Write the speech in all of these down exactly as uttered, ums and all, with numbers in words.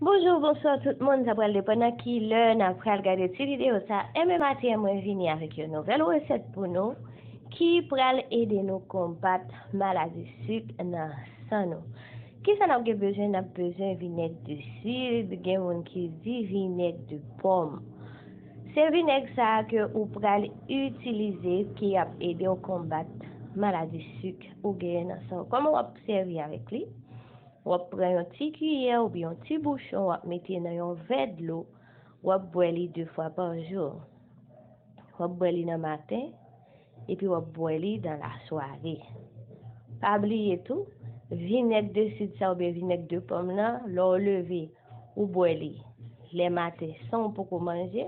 Bonjou, bonswa tout moun, sa pral depann nan ki lè n ap pral gade ti videyo sa. Enben maten an mwen vini avèk yon nouvèl resèt pou nou ki pral ede nou konbat maladi sik nan san nou. Kisa n ap gen bezwen? N ap bezwen vinèg de sid, gen moun ki di vinèg de pòm. Se vinèg sa a ke ou pral itilize ki ap ede w konbat maladi sik ou genyen nan san w. Kòman w ap sèvi avèk li? W ap pran yon ti kiyè oubyen yon ti bouchon, w ap mete nan yon vè dlo, w ap bwè li de fwa pa jou. W ap bwè li nan maten, epi w ap bwè li dan lasware. Pa bliye tou, vinèg de sid sa oubyen vinèg de pòm nan, lè w leve, ou bwè li lè maten san w poko manje,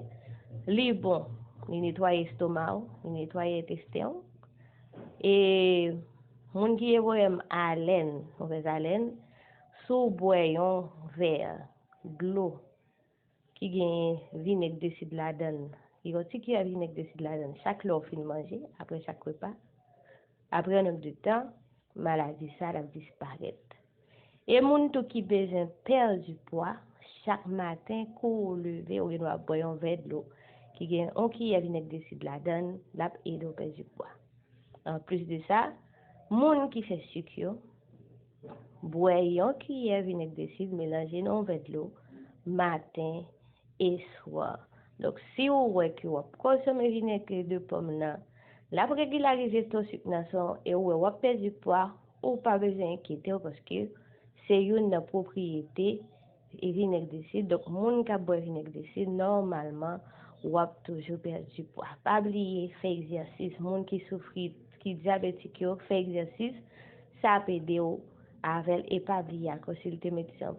li bon, li netwaye estoma w, li netwaye entesten w. E moun ki gen pwoblèm alèn, movèz alèn, si w bwè yon vè dlo ki gen vinèg de sid ladan l, yon ti kiyè vinèg de sid ladan l, chak lè w fin manje, apre chak repa, apre yon nonm de tan, maladi sa l ap disparèt. E moun tou ki bezwen pèdi pwa, chak maten, kou w leve, ou gen dwa bwè yon vè dlo ki gen yon kiyè vinèg de sid ladan l, l ap ede w pèdi pwa. Anplis de sa, moun ki fè sik yo, bwè yon kiyè vinèg de sid melanje nan yon vè dlo maten e swa. Donk, si w wè ke w ap konsome vinèg de pòm nan, l ap regilarize to sik nan san w e w wè w ap pèdi pwa, ou pa bezwen enkyete w paske se youn nan pwopriyete e vinèg de sid. Donk, moun k ap bwè vinèg de sid, nòmalman, w ap toujou pèdi pwa. Pa bliye fè egzèsis. Moun ki soufri, ki dyabetik yo, fè egzèsis, sa ap ede w avè l. E pa bliye al konsilte medsen w. Pa